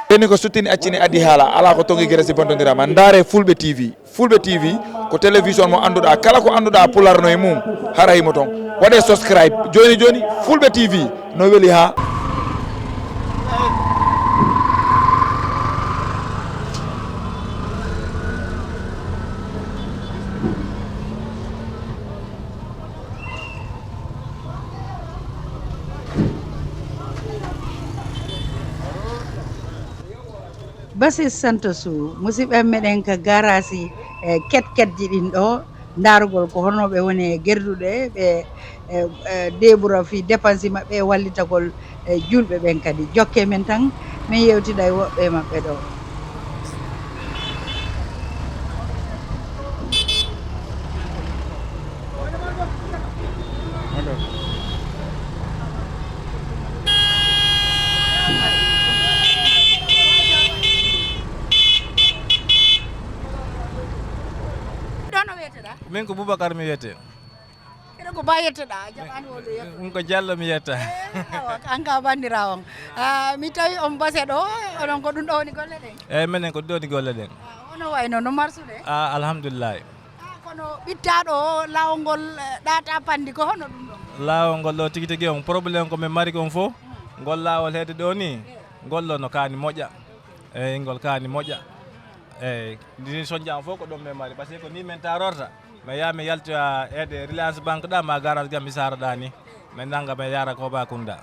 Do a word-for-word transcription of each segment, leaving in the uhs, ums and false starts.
Ɓenni ko suttini accini addi haala, alaa ko tongi gere si bontondirama. Ndaare Fulɓe T V. Fulɓe T V ko télévision mo annduɗaa, kala ko annduɗaa Pulaar no e mum, hara himo toon. Waɗee subscribe jooni jooni, Fulɓe T V no weli haa. Basi Santosu, musidɓe meɗen ka garage, e ketketji ɗin ɗo, ndaarugol ko hono ɓe woni e gerduɗe, ɓe, e, e, debura fii dépense maɓɓe e wallitagol, e, julɓe ɓen kadi. Jokke men tan, min yewtida e woɓɓe maɓɓe ɗo. Ɗo no wiyeteɗaa? Min ko Boubacar mi wiyetee. Eɗen ko ba yetteɗaa, a jaɓaani wonde yetto. Ɗum ko Jallo mi yetta. Eh, awa, an ka banndiraawo on. Ah, mi tawi on base ɗo, onon ko ɗum ɗo woni golle ɗen? Eeyi, minen ko ɗum ɗo woni golle ɗen. Ah, ono wayno no marsude? Ah, alhamdulillahi. Ah, kono ɓittaaɗo o, laawol ngol, eh, ɗaata panndi, ko hono ɗum ɗon? Laawol ngol ɗo tigi tigi on, problème ko min mari kon fof, ngol laawol heede ɗo ni, ngol ɗo no kaani moƴƴa. Eeyi, ngol kaani moƴƴa. Eeyi, ndin soñjama fof ko ɗum min mari, parce que ko ni min tarorta. Mi yaha mi yalta heede Reliance Banque ɗa, ma garage gam mi sara ɗa ni. Mi nanga mi yara Koba Kunda.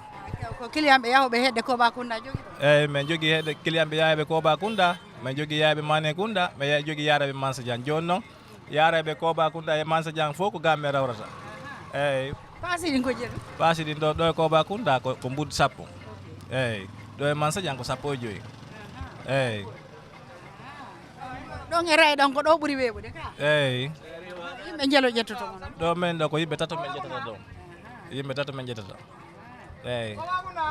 Ko client ɓe yahoɓe heede Koba Kunda jogii ɗo? Eeyi, min jogii heede client ɓe yahoɓe Koba Kunda, min jogii yahoɓe Mane Kunda, min ya-, jogii yaraɓe Mansa Diagne. Jooni noon, yaraɓe Koba Kunda e Mansa Diagne fof ko gam mi rawrata. Eeyi. Paasi ɗin ko jeeɗu? Paasi ɗin ɗo, ɗo e Koba Kunda ko, ko mbuuɗi sappo. Eeyi. Ɗo e Mansa Diagne ko sappo e joyi. Eeyi. Ɗon e Ray ɗon ko ɗo ɓuri weeɓude ka? Eeyi. Yimɓe njelo ƴettoto on? Ɗo men ɗo ko yimɓe tato men ƴettata ɗo. Yimɓe tato men ƴettata. Eeyi.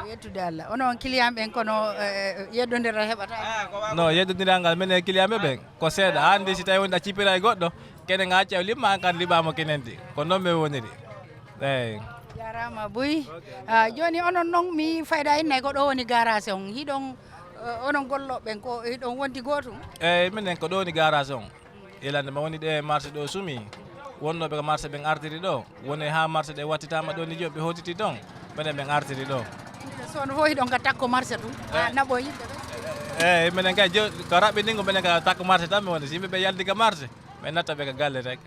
Yettude Allah. Onon client ɓen kono, eh, yeddondiral heɓata? No, yeddondiral ngal minen e client ɓe ɓen ko seeɗa. Hannde si tawi wonde a cippira e goɗɗo, kene nga acca o liɓma, an kan liɓama kenen di. Ko noon min woniri. Eeyi. Jarama buy. Ah, jooni onon noon mi fayda innay ko ɗo woni garage on. Hiɗon, eh, onon gollooɓe ɓen ko hiɗon wondi gootum? Eeyi, minen ko ɗo woni garage on. Ilande ma woni ɗe marché ɗo sumi. Wonnooɓe ko marché ɓen artiri ɗo. Woni haa marché ɗe wattitaama ɗo ni jooni ɓe hootiti ɗon. Minen ɓen artiri ɗo. So on fof hiɗon ka takko marché tun? Ah, naɓo yimɓe ɓe? Eeyi, minen kay jo-, ko raɓɓiningo minen ka takko marché tan mi woni. Si yimɓe ɓe yalti ka marché, min natta ɓe ka galle rek.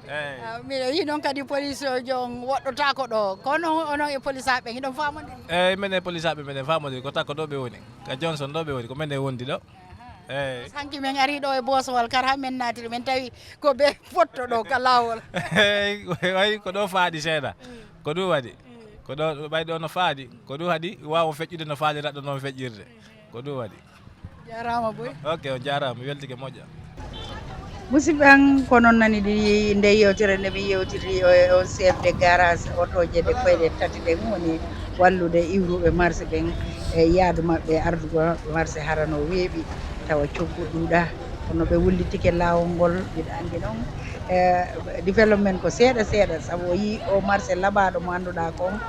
Eeyi. Ah, mi yi noon kadi police o jon woɗɗotaako ɗo. Kono onon e police aɓe, hiɗon faamondiri? Eeyi, minen e police aɓe, minen faamondiri. Ko takko ɗo ɓe woni. Ka Johnson ɗo ɓe woni. Ko minen wondi ɗo. Eeyi. Hanki min ari ɗo e Bosowal, kar haa min naatiri, min tawi ko ɓe fotto ɗo ka laawol. Eeyi, way ko ɗo faaɗi seeɗa. Ko ɗum waɗi. Ko ɗo ɓay ɗo no faaɗi. Ko ɗum waɗi waawa feƴƴude no faanira ɗo noon feƴƴirde. Ko ɗum waɗi. Jaaraama boy. Ok, on jaaraama, mi weltike moƴƴa. Musidɓe am, ko noon nani ɗi nde yewtere nde min yewtiri e on chef de garage otooje ɗe koyɗe tati ɗen woni wallude iwruɓe marché ɓen e yaadu maɓɓe ardugo marché hara no weeɓi tawa coggu ɗuuɗa. Kono ɓe wullitike laawol ngol, mbiɗa anndi noon, eh, development ko seeɗa seeɗa, sabu o yii o marché laɓaaɗo mo annduɗaa kon,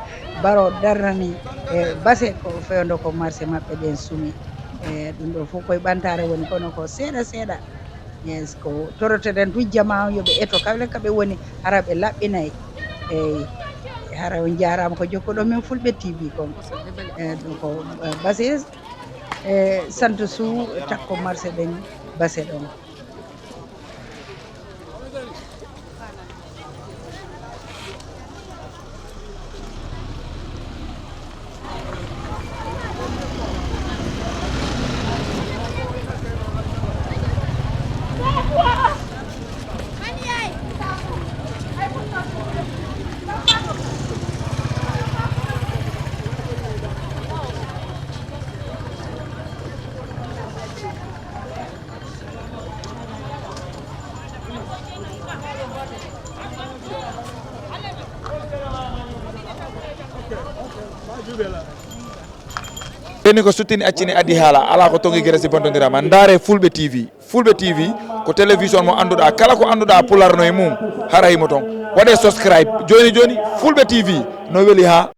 baro darnani, eh, base ko fewndo ko marché maɓɓe ɗen sumi. Eh, ɗum ɗo fof koye ɓantaare woni, kono ko seeɗa seeɗa. Yes, ko toroteɗen tun jamaa on yo ɓe eto kala ka ɓe woni, hara ɓe laɓɓinay. Eyi, hara on jaaraama ko jokkuɗo men Fulɓe T V kon. Eh, ɗum ko, eh, Basis, eh, Santo Sou, takko marché ɗen, base ɗon. Ɓenni ko suttini accini addi haala, alaa ko tongi gere si bontondirama. Ndaare Fulɓe T V. Fulɓe T V ko télévision mo annduɗaa, kala ko annduɗaa Pulaar no e mum, hara himo toon. Waɗee subscribe jooni jooni, Fulɓe T V no weli haa.